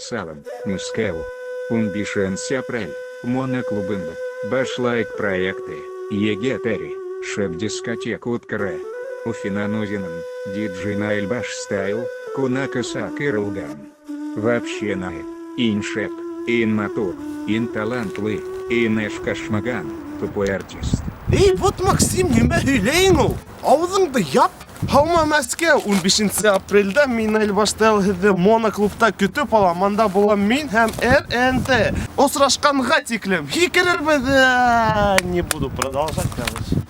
Салам, Мәскәү. 15 апрель, Мона клубында, Башлайыҡ проекты, Егеттәре, Шәп дискотека үткәрә. Өфөнән үҙенең, диджей Наиль Башстайл, ҡунаҡҡа саҡырылған. Вообще Наиль, иң шәп, иң матур, иң талантлы, иң эшкә тупой артист. Эй, вот Максим, нимә һөйләйһең ул? Ауыҙыңды яп. Һаумы, Мәскәү, 15 апрелдә мин Наиль Баштайл һеҙҙе Мона клубта көтөп алам. Манда булам мин һәм РНТ. Осрашҡанға тиклем. Һикерербеҙ. Не буду продолжать, короче.